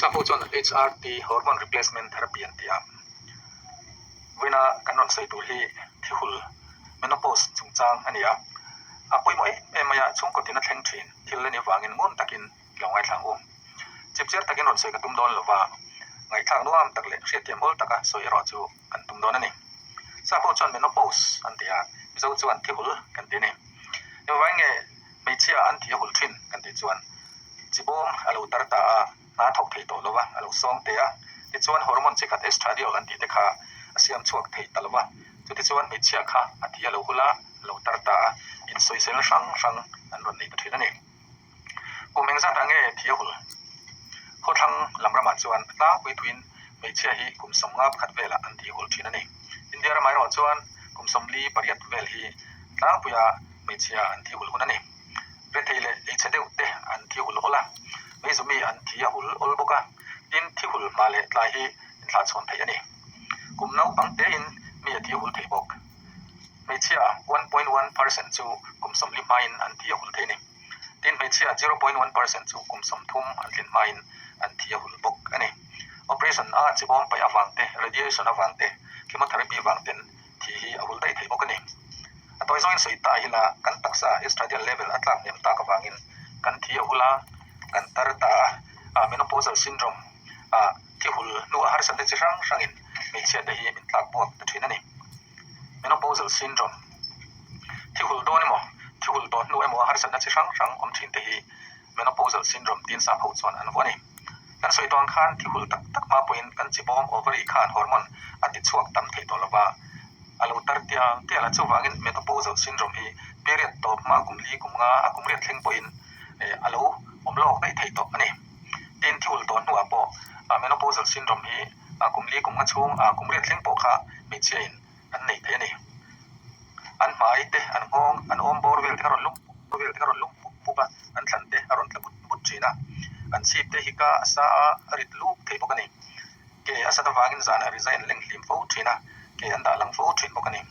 Sap ho chuan HRT, Hormone Replacement Therapy an ti a. Vawiina kan rawn sawi tur hi thihul, menopause, chungchang a ni a. A pawimawh em em mai a, chhungkaw tina thleng thin thil a nih avangin ngun takin i lo ngaithla ang u. Chipchiar takin rawn sawi ka tum dawn lova, ngaihthlak nuam tak leh hriatthiam awl taka sawi erawh chu kan tum dawn a ni. Sap ho chuan menopause an ti a, Mizo chuan thihul kan ti a ni. Engvai nge hmeichhia an thi a hul thin kan tih chuan chibawm a lo tar ta a, hna thawk thei tawh lo va, a lo sawng te a. Tichuan hormone chi khat estradiol an tih te kha a siam chhuak thei ta lo va, chutichuan hmeichhia kha a thi a lo hul a, a lo tar ta a, insawiselna hrang hrang an rawn nei ta thin a ni. Kum engzatah nge thi a hul? Khawthlang lam ramah chuan tlangpui thuin hmeichhia hi kum 50 pakhat velah an thi hul thin a ni. India ramah erawh chuan kum 48 vel hi tlangpuia hmeichhia an thi hul hun a ni. Rethei leh eichhe deuh te an thi hul awl a, meizumi an thi a hul awl bawk a, tin thi hul hma leh tlai hi inthlahchhawn theih a ni. Kum naupang tein mi a thi hul thei bawk. Hmeichhia 1.1 percent chu kum 40 hmain an thi a hul thei a ni. Tin, hmeichhia 0.1 percent chu kum 30 an tlin hmain an thi a hul bawk a ni. Operation a chibawm paih avang te, radiation avang te, chemotherapy vang ten thi hi a hul daih thei bawk a ni. A tawi zawngin sawi ta ila kan taksa estradiol level a tlak hnem tak avangin kan thi a hul a, kan tar ta a, menopausal syndrome ah thi hul hnu a harsatna chi hrang hrangin hmeichhia te hi min tlak buak ta thin a ni. Menopausal syndrome, thi hul dawn emaw, thi hul tawh hnu emaw a harsatna chi hrang hrang awm thin te hi menopausal syndrome tiin sap ho chuan an vuah a ni. Kan sawi tawn khan thi hul tak tak hma pawhin kan chibawm ovary khan hormone a ti chhuak tam thei tawh lova, a lo tar tial tial a. Chuvangin menopausal syndrome hi period tawp hma kum li kum nga a kum riat thleng pawhin a lo awm lawk daih thei tawh a ni. Tin, thi hul tawh hnuah pawh menopausal syndrome hi kum li kum nga chhung kum riat thleng pawh kha hmeichhia in an nei thei a ni. An hmai te, an nghawng, an awm bawr vel te kha rawn lum vel te kha rawn lum pup pup a, an thlan te a rawn tla but but thin a. An chhip te hi ka a sa a, a rit luk thei bawk a ni. Ke a sat avangin zanah rizai an leng hlim fo thin a, ke an dah lang fo thin bawk a ni.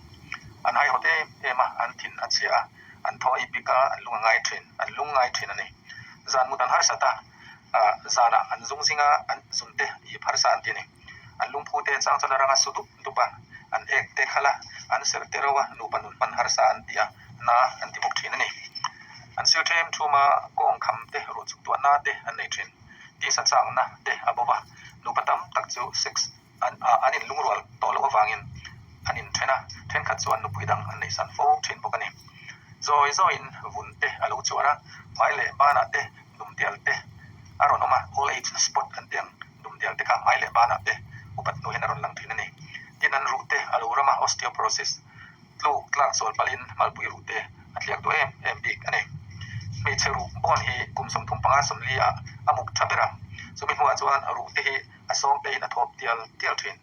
An haihawt em em a, an thin a chhia a, an thaw a ipik a, an lung a ngai thin, an lung ngai thin a ni. Zan mut an harsat a, zanah an zung zinga an zun te ip harsa an ti a ni. An lungphu te chang chuan a rang a su dup dup a, an ek te khalh a, an serh te reuh a, nupa nun hman harsa an ti a, na an ti bawk thin a ni. An sil them thum a, kawng kham te, ruh chuk tuahna te an nei thin. Tisa chakna te a bo va, nupa tam tak chu sex an an inlungrual tawh loh avangin an inthen a, thenkhat chuan nupui dang an neihsan fo thin bawk a ni. Zawi zawiin vun te a lo chuar a, hmai leh banah te dumdial te a rawn awm a, old age spot an ti ang, dumdial te kha hmai leh banah te upat hnu hian a rawn lang thin a ni. Tin, an ruh te a lo ram a, osteoporosis, tluk tlak chawl palhin malpui ruh te a tliak duh em em bik a ni. Hmeichhe ruh bawn hi kum 35 40 ah a muk tha ber a, chumi hnuah chuan ruh te hi a sawng tein a thawp tial tial thin.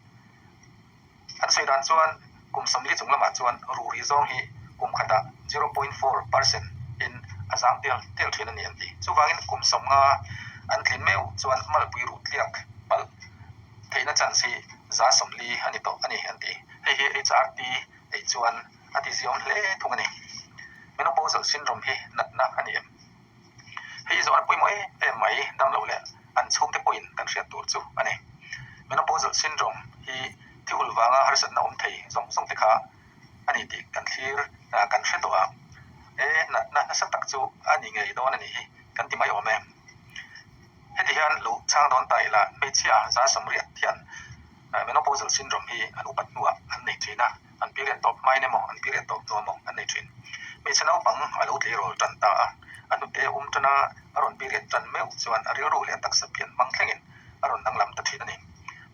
An sawi dan chuan kum 40 chung lamah chuan ruh rih zawng hi kum khatah 0.4 percent in a zang tial tial thin a ni an ti. Chuvangin kum 50 an tlin meuh chuan malpui ruh tliak palh theihna chance hi 40 a ni tawh a ni an ti. Hei hi HRT ei chuan a ti ziawm hle thung a ni. Menopausal syndrome hi natna a ni em? Hei zawh an pawimawh em em mai damlo leh an chhungte pawhin kan hriat tur chu a ni. Menopausal syndrome hi thihul vanga harsatna awm thei zawng zawng te kha a ni tih kan thlir kan hre tawh a, e natna nasa tak chu a ni ngei dawn a nih hi kan ti mai awm e. Heti hian lo chhang dawn ta ila hmeichhia 80% hian menopausal syndrome hi an upat hnuah an nei thin a. An period tawp hmain emaw, an period tawp hnu emaw an nei thin. Hmeichhe naupang a lo tleirawl tan ta a, a hnute um tan a, a rawn period tan meuh chuan a rilru leh a taksa pian hmang thlengin a rawn danglam ta thin a ni.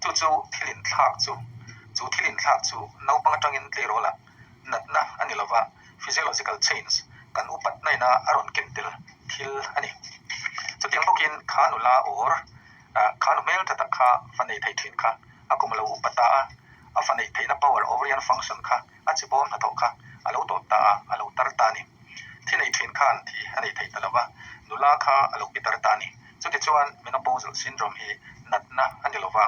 Chu chu thil inthlak chu, chu thil inthlak chu naupang atangin tleirawl ah natna a ni lova, physiological change, kan upat hnaina a rawn ken tel thil a ni. Chutiang bawkin kha nula or kha nu hmel tha tak kha fa nei thei thin kha a kum a lo upa ta a, a fa neih theihna power, ovarian function, kha a chi bawm hnathawh kha a lo tawp ta a, a lo tar ta a ni. Thi nei thin khan thi a nei thei ta lo va, nula kha a lo pitar ta a ni. Chutichuan menopausal syndrome hi natna a ni lo va,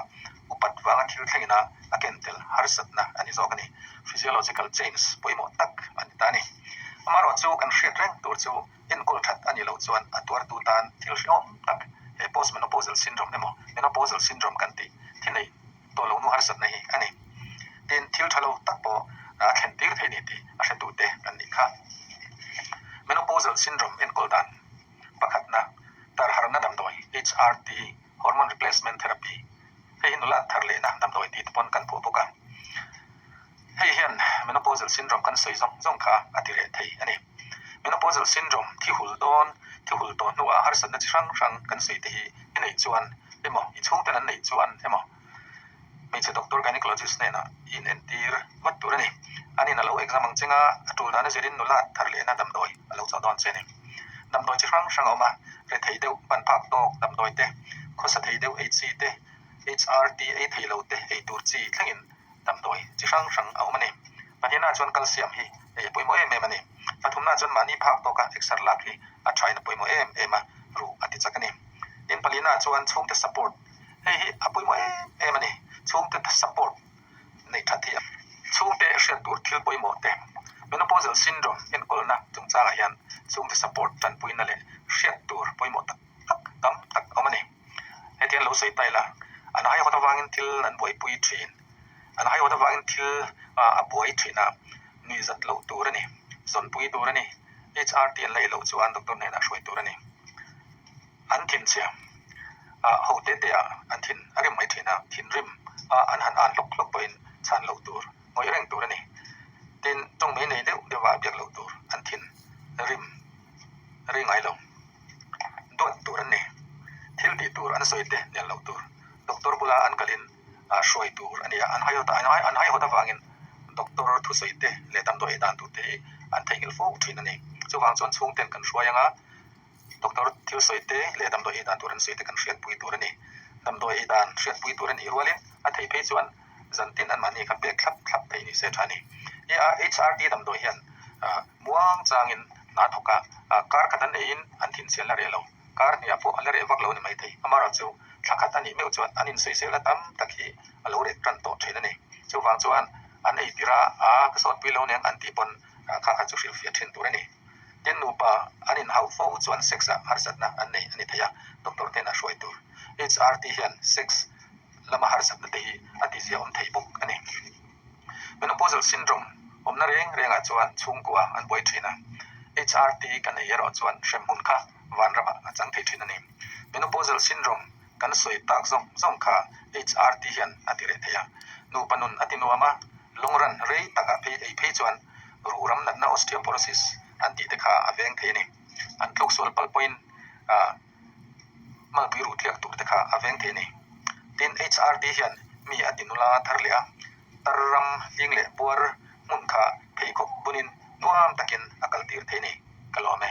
upat vanga thil thlengin a a ken tel harsatna a ni zawk a ni. Physiological change pawimawh tak a ni ta a ni. Amaherawhchu kan hriat reng tur chu enkawl that a ni loh chuan a tuartu tan thil hrehawm tak he post. Postmenopausal syndrome emaw menopausal syndrome kan tih thi neih tawh lo nu harsatna hi a ni. Tin, thil tha lo tak pawh a thlen tir thei ni tih a hretute kan nih kha. Menopausal syndrome enkawl dan pakhatna, tarharna damdawi, HRT, hormone replacement therapy, hei hi nula thar lehna damdawi tih te pawn kan phuah bawk a. Hei hian menopausal syndrome kan sawi zawng zawng kha a ti reh thei a ni. Menopausal syndrome thi hul dawn, thi hul tawh hnuah harsatna chi hrang hrang kan sawi te hi i neih chuan emaw, i chhungten an neih chuan emaw, hmeichhe doctor gynecologist hnenah i inentir vat tur a ni. An in a lo exam ang chenga a tul dan a zirin nula thar lehna damdawi a lo chawh dawn che a ni. Damdawi chi hrang hrang a awm a, rethei deuh, ban phak tawk damdawi te, khawsa thei deuh ei chi te, HRT ei thei lo te ei tur chi thlengin damdawi chi hrang hrang a awm a ni. Pahnihna chuan calcium hi ei a pawimawh em em a ni. Pathumna chuan mahni phak tawka exer lak hi a thain a pawimawh em em a, ruh a ti chak a ni. Tin, palina chuan chhungte support hei hi a pawimawh em em a ni. Chhungte support neih that hi chhungte hriat tur thil pawimawh te. Menopausal syndrome enkawlna chungchangah hian chhungte support tanpuina leh hriat tur pawimawh tak tak tam tak a awm a ni. Hetiang lo sawi ta ila, an haihawt avangin thil an buaipui thin. An haihawt avangin thil a buai thin a, nuihzat loh tur a ni, zawnpui tur a ni, HRT an laih loh chuan doctor hnenah hruai tur a ni. An thinchhia a ho te te ah an thin a rim mai thin a, thinrim a an han an hlawk hlawk pawhin chhan loh tur, ngawih reng tur a ni. Tin, tawng mai nei deuh deuh a biak loh tur, an thin rim ri ngai lo. Duat tur an ni. Thil tih tur an sawi te hnial loh tur. Doctor bula an kalin hruai tur a ni a, an haihawt an haihawt avangin doctor thusawi te leh damdawi ei dan tur te hi an theihnghilh fo thin a ni. Chuvang chuan chhungten kan hruai anga doctor thil sawi te leh damdawi ei dan tur an sawi te kan hriatpui tur a ni. Damdawi ei dan hriatpui tur a nih rualin a theih phei chuan zantin anmahni kha pek thlap thlap thei ni se tha a ni. HRT damdawi hian muang changin hna thawk a, kar khat an eiin an thinchhian la reh lo. Kar hniah pawh a la reh vak lo a ni maithei. Amaherawhchu thla khat a nih meuh chuan an insawisel a tam tak hi a lo reh tan tawh thin a ni. Chuvang chuan an ei tirh a, a ka sawtpui lo nen an tih pawn kha kha chu hrilhfiah thin tur a ni. Tin nupa an inhauh fo chuan sex ah harsatna an nei a ni thei a, doctor hnenah hruai tur. HRT hian sex lama harsatna te hi a tizia awm thei bawk a ni. Menopausal syndrome awmna reng rengah chuan chhungkua an buai thin a, HRT kan ei erawh chuan hremhmun kha vanramah a chang thei thin a ni. Menopausal syndrome kan sawi tak zawng zawng kha HRT hian a ti reh thei a, nupa nun a ti nuam a, lungran rei takah phei ei phei chuan ruhram natna osteoporosis an tih te kha a veng thei a ni. An tluk sual palh pawhin malpui ruh tliak tur te kha a veng thei a ni. Tin, HRD hian mi a ti nula thar leh a, tar ram hling leh puar hmun kha pheikhawk bunin nuam takin a kal tir thei a ni. Ka lawm e.